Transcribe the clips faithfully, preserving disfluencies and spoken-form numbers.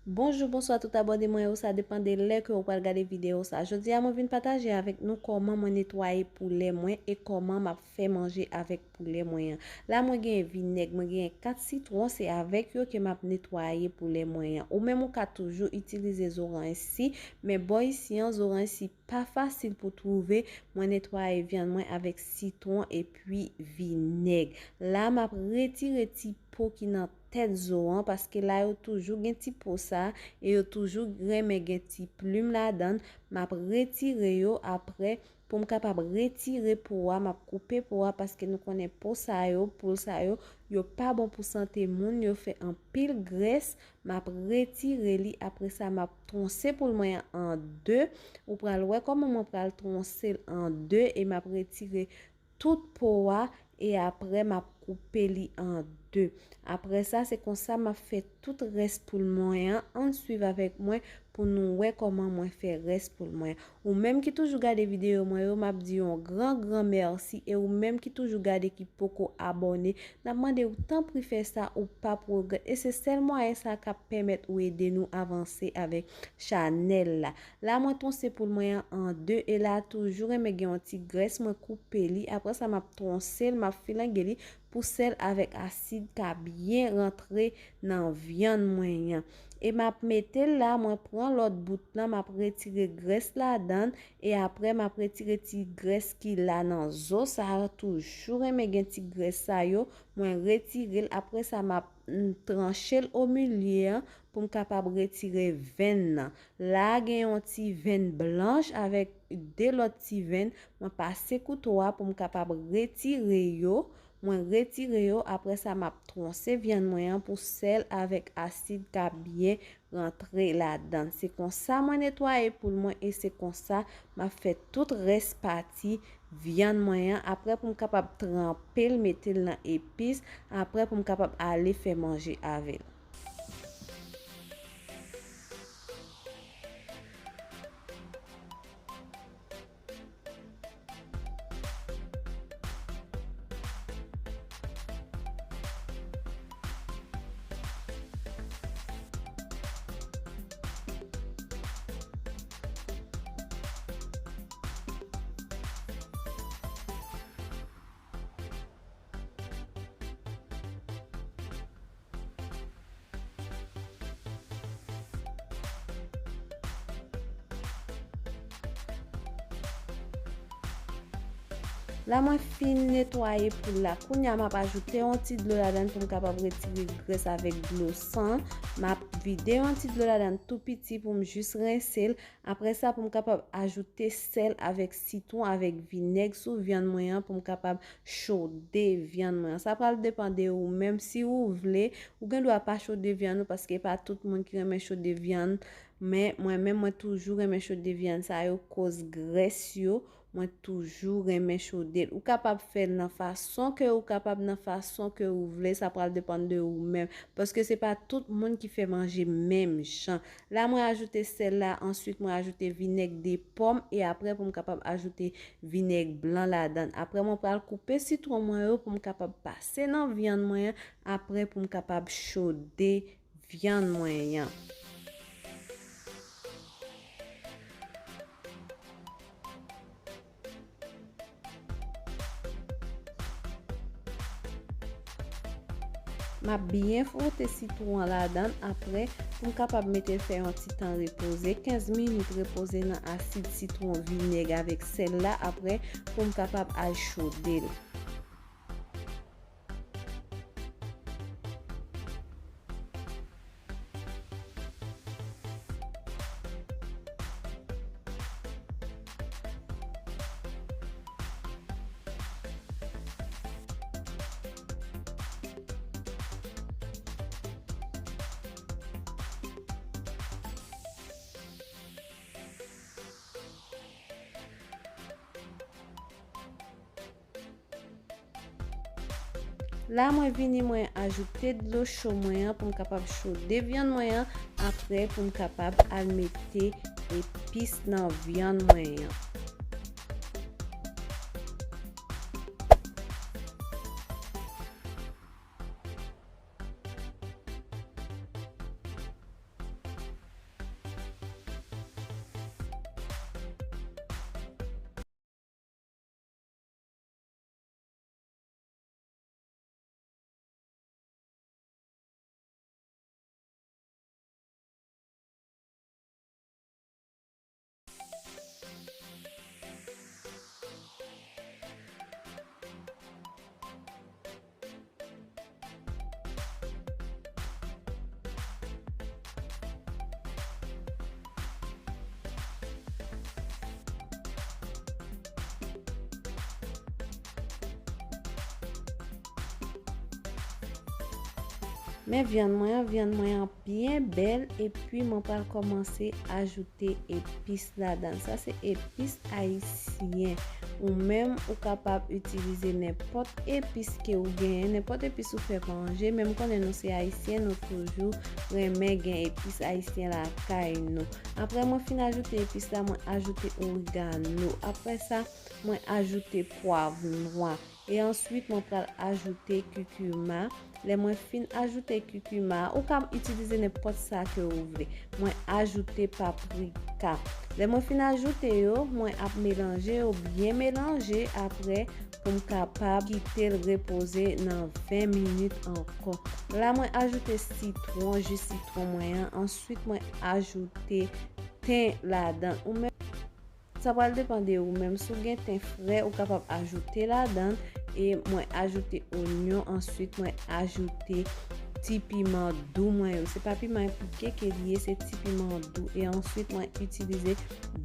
Bonjou, bonswa tout abòne mwen yo, sa depann de lè ke ou pral gade videyo sa. Jodi a mwen vin pataje avèk nou kòman mwen netwaye poulè mwen e kòman m ap fè manje avèk poulè mwen an. La mwen genyen vinèg, mwen genyen kat sitwon, se avèk yo ke m ap netwaye poulè mwen an. Ou menm ou ka toujou itilize zoranj si, men bò isi an zoranj si pa fasil pou twouve, mwen netwaye vyann mwen avèk sitwon epi vinèg. La m ap retire ti po ki nan tèt zo an, paske la yo toujou gen ti po sa, e yo toujou renmen gen ti plim ladan l. M ap retire yo apre, pou m kapab retire po a, m ap koupe po a, paske nou konnen po sa yo, poul sa yo, yo pa bon pou sante moun, yo fè anpil grès. M ap retire li, apre sa m ap twonse poul mwen an an de. Ou pral wè kòman mwen pral twonse l an de e m ap retire tout po a e apre m ap koupe li an de. Apre sa, se konsa m ap fè tout rès poul mwen an. Ann swiv avèk mwen pou nou wè kòman mwen fè rès poul mwen. Ou menm ki toujou gade videyo mwen yo, m ap di yon gran, gran mèsi. E ou menm ki toujou gade ki poko abòne, n ap mande w tanpri fè sa, ou p ap regrèt. E se sèl mwayen sa k ap pèmèt ou ede nou avanse avèk chanèl la. La mwen twonse poul mwen an an de e la toujou renmen gen yon ti grès, mwen koupe li. Apre sa m ap twonse l, m ap filanje li pou sèl avèk asid ka byen rantre nan vyann mwen an. E m ap mete l la, mwen pran lòt bout lan, m ap retire grès ladan l e apre m ap retire ti grès ki la nan zo sa. Toujou renmen gen ti grès sa yo, mwen retire l. Apre sa m ap, mm, tranche l omilye an pou m kapab retire venn nan. La gen yon ti venn blanch avèk de lòt ti venn. Mwen pase kouto a pou m kapab retire yo. Mwen retire yo, apre sa m ap twonse vyann mwen an pou sèl avèk asid ka byen rantre ladan l. Se konsa mwen netwaye poul mwen e se konsa m ap fè tout rès pati vyann mwen an. Apre pou m kapab tranpe l, mete l nan epis, apre pou m kapab ale fè manje avè l. La mwen fin netwaye poul la. Kounye a m ap ajoute yon ti dlo ladan l pou m kapab retire grès avèk dlo san. M ap vide yon ti dlo ladan l tou piti pou m jis rense l. Apre sa, pou m kapab ajoute sèl avèk sitwon, avèk vinèg sou vyann mwen an, pou m kapab chode vyann mwen an. Sa pral depann de ou menm. Si ou vle, ou gen dwa pa chode vyann ou, paske pa tout moun ki renmen chode vyann. Men mwen menm, mwen toujou renmen chode vyann sa yo, koz grès yo, mwen toujou renmen chode l. Ou kapab fè l nan fason ke ou kapab, nan fason ke ou vle, sa pral depann de ou menm. Paske se pa tout moun ki fè manje menm jan. La, mwen ajoute sèl la, answit mwen ajoute vinèg de pòm e apre pou m kapab ajoute vinèg blan ladan l. Apre, mwen pral koupe sitwon mwen yo pou m kapab pase nan vyann mwen an, apre pou m kapab chode vyann mwen an. M ap byen fwote sitwon an ladan l apre pou m kapab mete l fè yon ti tan repoze, kenz minit repoze nan asid sitwon, vinèg avèk sèl la, apre pou m kapab al chode l. La mwen vini, mwen ajoute dlo cho mwen an pou m kapab chode vyann mwen an, apre pou m kapab al mete epis nan vyann mwen an. Men vyann mwen an, vyann mwen an byen bèl, epi mwen pral kòmanse ajoute epis ladan l. Sa se epis ayisyen. Ou menm, ou kapab itilize nenpòt epis ke ou genyen, nenpòt epis ou fè manje, men m konnen nou se ayisyen, nou toujou renmen gen epis ayisyen lakay nou. Apre mwen fin ajoute epis la, mwen ajoute origano. Apre sa, mwen ajoute pwav nwa. E answit, mwen pral ajoute kikima. Lè mwen fin ajoute kikima, ou ka itilize nenpòt sa ke ou vle. Mwen ajoute paprika. Lè mwen fin ajoute yo, mwen ap melanje yo, byen melanje. Apre, pou m kapab kite l repoze nan ven minit ankò. La, mwen ajoute sitwon, ji sitwon mwen an. Answit, mwen ajoute ten ladan. Ou menm, sa pral depann de ou menm. Si w gen ten frè, ou kapab ajoute ladan l. E mwen ajoute onyon, answit mwen ajoute ti piman dou mwen yo. Se pa piman pike ke li ye, se ti piman dou. E answit mwen itilize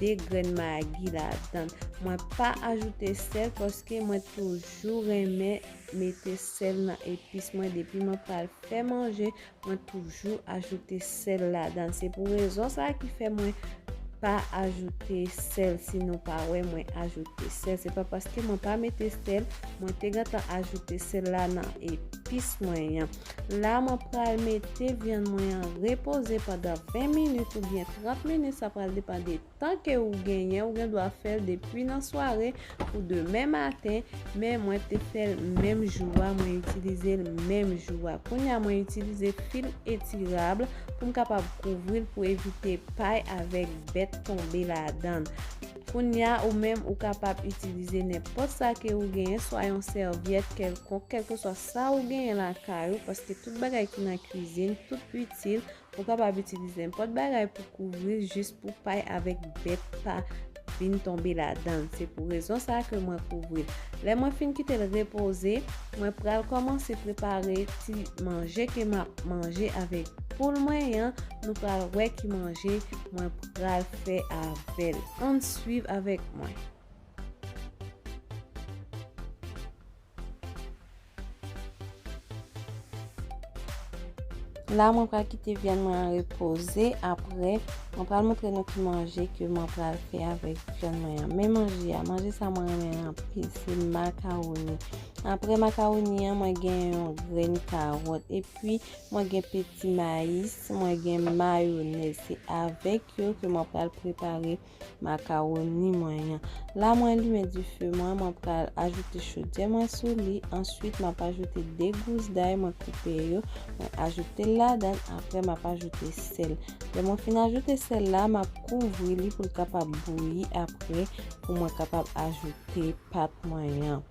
de grenn magi ladan l. Mwen pa ajoute sèl paske mwen toujou renmen mete sèl nan epis mwen. Depi mwen pral fè manje, mwen toujou ajoute sèl ladan l. Se pou rezon sa a ki fè mwen pa ajoute sèl. Si nou pa wè mwen ajoute sèl, se pa paske mwen pa mete sèl, mwen te gentan ajoute sèl la nan epis mwen an. La, mwen pral mete vyann mwen an repoze pandan ven minit oubyen trant minit, sa pral depann de tan ke ou genyen. Ou gen dwa fè l depi nan sware pou demen maten, men mwen te fè l menm jou a, mwen itilize l menm jou a. Kounye a, mwen itilize fil etirab pou m kapab kouvri l pou evite pay avèk bèt tonbe ladan l. Kounye a, ou menm, ou kapab itilize nenpòt sa ke ou genyen, swa yon sèvyèt kèlkonk, kèlkeswa sa ou genyen lakay ou, paske tout bagay ki nan kwizin, tout itil, ou kapab itilize nenpòt bagay pou kouvri l jis pou pay avèk bèt pa vin tonbe ladan l. Se pou rezon sa a ke mwen kouvri l. Lè mwen fin kite l repoze, mwen pral kòmanse prepare ti manje ke m ap manje avèk poul mwen an. Nou pral wè ki manje mwen pral fè avè l. Ann swiv avèk mwen. La, mwen pral kite vyann mwen an repoze. Apre, mwen pral montre nou ki manje ke mwen pral fè avèk vyann mwen an. Men manje a, manje sa mwen renmen anpil, se makawoni. Apre makawoni an, mwen gen yon grenn kawòt. Epi, mwen gen peti mayis, mwen gen mayonèz. Se avèk yo ke mwen pral prepare makawoni mwen an. La, mwen limen dife mwen, mwen pral ajoute chodyè mwen sou li. Answit, m ap ajoute de gous day, mwen koupe yo, mwen ajoute l ladan l. Apre, m ap ajoute sèl. Lè mwen fin ajoute sèl la, m ap kouvri li pou l kapab bouyi apre, pou mwen kapab ajoute pat mwen an.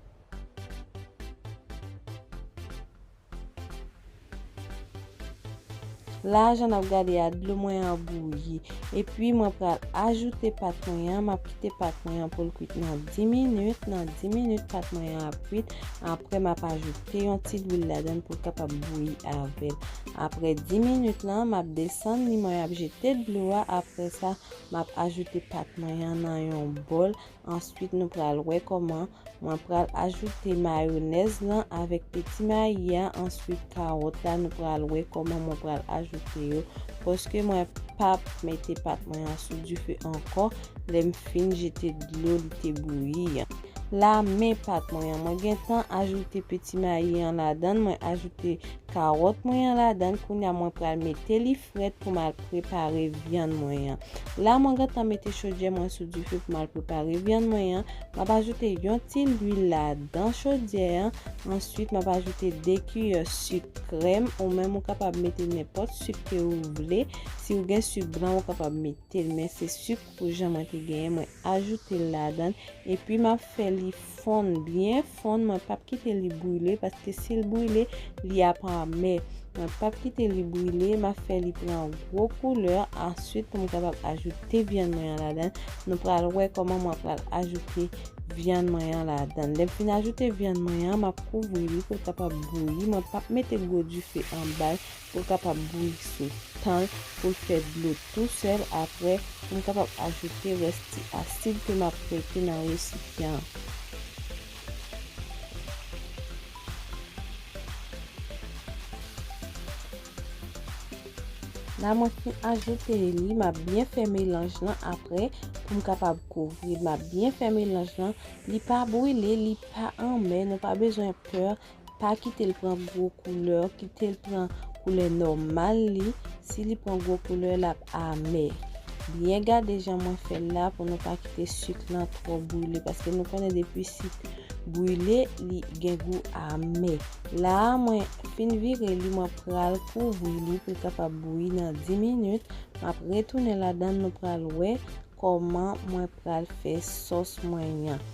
La, jan n ap gade a, dlo mwen an bouyi. Epi, mwen pral ajoute pat mwen an. M ap kite pat mwen an pou l kwit nan dis minit. Nan dis minit, pat mwen an ap kwit. Apre, m ap ajoute yon ti lwil ladan l pou l kapab bouyi avè l. Apre dis minit lan, m ap desann li, mwen ap jete dlo a. Apre sa, m ap ajoute pat mwen an nan yon bòl. Answit, nou pral wè kòman mwen pral ajoute mayonèz lan avèk peti mayi a. Answit, kawòt la, nou pral wè kòman mwen pral ajoute yo. Paske mwen p ap mete pat mwen an sou dife ankò. Lè m fin jete dlo li te bouyi an. La, men pat mwen an. Mwen gentan ajoute peti mayi an ladan l. Mwen ajoute kawòt mwen an ladan l. Kounye a, mwen pral mete li frèt pou m al prepare vyann mwen an. La, mwen gentan mete chodyè mwen sou dife pou m al prepare vyann mwen an. M ap ajoute yon ti lwil ladan chodyè an. Answit, m ap ajoute de kiyè sik krèm, ou menm ou kapab mete nenpòt sik ke ou vle. Si ou gen sik blan, ou kapab mete l, men se sik pou jan mwen te genyen, mwen ajoute l ladan l. Epi m ap fè li fonn, byen fonn. Mwen p ap kite li brile, paske si l brile, li ap amè. Mwen p ap kite li brile, m ap fè li pran gwo koulè. Answit, pou m kapab ajoute vyann mwen an ladan l, nou pral wè kòman mwen pral ajoute vyann mwen an ladan l. Lè m fin ajoute vyann mwen an, m ap kouvri li pou l kapab bouyi. Mwen p ap mete gwo dife anba l pou l kapab bouyi sou tan l, pou l fè dlo tou sèl. Apre, pou m kapab ajoute rès ti asid ke m ap prete nan resipyan an. La mwen fin ajoute li, m ap byen fè melanj lan apre pou m kapab kouvri. M ap byen fè melanj lan. Li pa brile, li pa anmè, nou pa bezwen pè. Pa kite l pran gwo koulè, kite l pran koulè nòmal li. Si li pran gwo koulè, l ap amè. Byen gade jan mwen fè l la pou nou pa kite sik lan twò brile, paske nou konnen depi sik brile, li gen gou amè. La a, mwen fin vire li, mwen pral kouvri li pou l kapab bouyi nan dis minit. M ap retounen ladan l, nou pral wè kòman mwen pral fè sòs mwen an.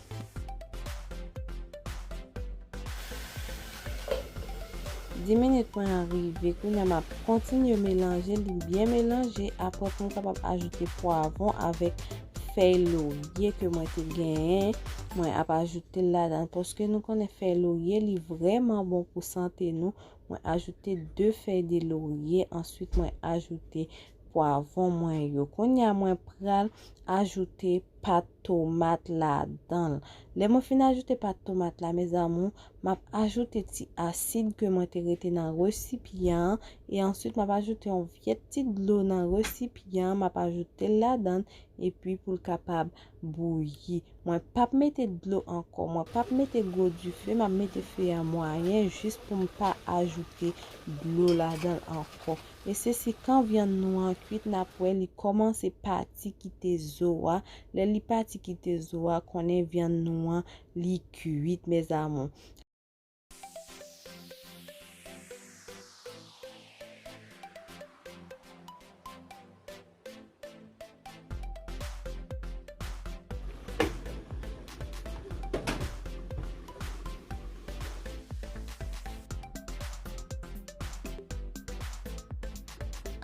Dis minit mwen an rive, kounye a m ap kontinye melanje li, byen melanje. Apre, pou m kapab ajoute pwavwon avèk fèy lorye ke mwen te genyen, mwen ap ajoute l ladan, paske nou konnen fèy lorye, li vrèman bon pou sante nou. Mwen ajoute de fèy de lorye, answit mwen ajoute pwavwon mwen yo. Kounye a, mwen pral ajoute pat tomat ladan l. Lè mwen fin ajoute pat tomat la, mes amours, m ap ajoute ti asid ke mwen te rete nan resipyan an, e answit m ap ajoute yon vye ti dlo nan resipyan an, m ap ajoute l ladan l, epi pou l kapab bouyi. Mwen p ap mete dlo ankò, mwen p ap mete gwo dife, m ap mete fe a mwayen jis pou m pa ajoute dlo ladan l ankò. E se si kan vyann nou an kuit, n ap wè li kòmanse pati kite zo a. Lè li pati kite zo a, konnen vyann nou an, li kuit, mes amours.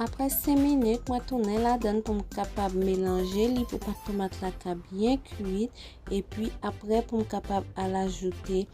Apre senk minit, mwen tounen ladan l pou m kapab melanje li pou pat tomat la ka byen kuit. Epi apre, pou m kapab al ajoute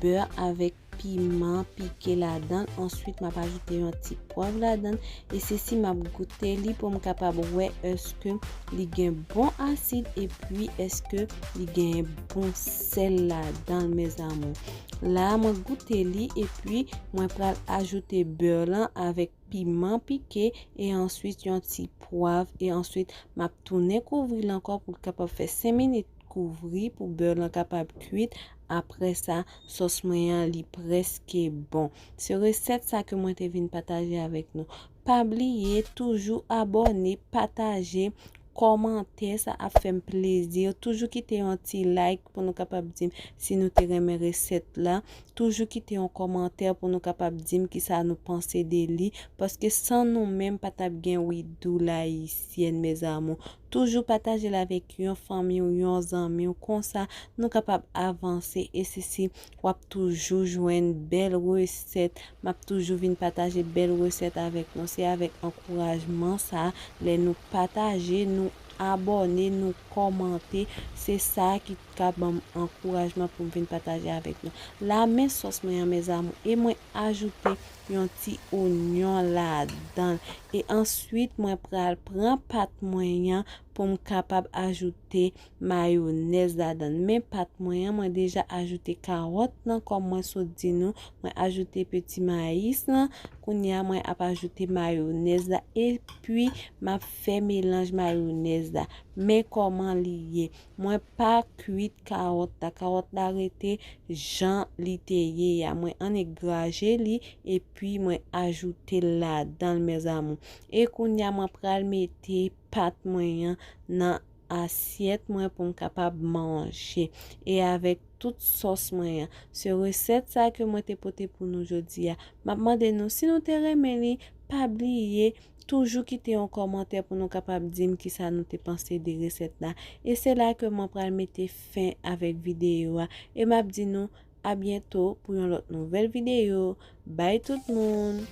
bè avèk piman pike ladan l. Answit, m ap ajoute yon ti pwav ladan l. E se si m ap goute li pou m kapab wè èske li gen bon asid epi èske li gen bon sèl ladan l, mes amours. La, mwen goute li epi mwen pral ajoute bè lan avèk piman pike e answit yon ti pwav e answit m ap tounen kouvri l ankò pou l kapab fè senk minit kouvri pou bè lan kapab kuit. Apre sa, sòs mwen an, li prèske bon. Se resèt sa ke mwen te vin pataje avèk nou. Pa bliye, toujou abòne, pataje, kòmantè, sa ap fè m plezi. Toujou kite yon ti like pou nou kapab di m si nou te renmen resèt la. Toujou kite yon kòmantè pou nou kapab di m kisa nou panse de li, paske san nou menm pa t ap gen Wi Dou Layisyèn, mes amours. Toujou pataje l avèk yon fanmi w, yon zanmi w, konsa nou kapab avanse e se si w ap toujou jwenn bèl resèt. M ap toujou vin pataje bèl resèt avèk nou. Se avèk ankourajman sa, lè nou pataje, nou abòne, nou kòmante, se sa ki ka ban m ankourajman pou m vin pataje avèk nou. La, men sòs mwen an, mes amours, e mwen ajoute yon ti onyon ladan l. E answit, mwen pral pran pat mwen an pou m kapab ajoute mayonèz ladan l. Men pat mwen an, mwen deja ajoute kawòt lan, kòm mwen sot di nou, mwen ajoute peti mayis lan. Kounye a, mwen ap ajoute mayonèz la, epi m ap fè melanj mayonèz la. Men kòman li ye. Mwen pa kuit kawòt la. Kawòt la rete jan li te ye a. Mwen annik graje li, epi mwen ajoute l ladan l, mes amours. E kounye a, mwen pral mete pat mwen an nan asyèt mwen pou m kapab manje. E avèk tout sòs mwen an. Se resèt sa ke mwen te pote pou nou jodi a. M ap mande nou, si nou te renmen li, pa bliye toujou kite yon kòmantè pou nou kapab di m kisa nou te panse de resèt la. E se la ke mwen pral mete fen avèk videyo a. E m ap di nou a byento pou yon lòt nouvèl videyo. Bay tout moun!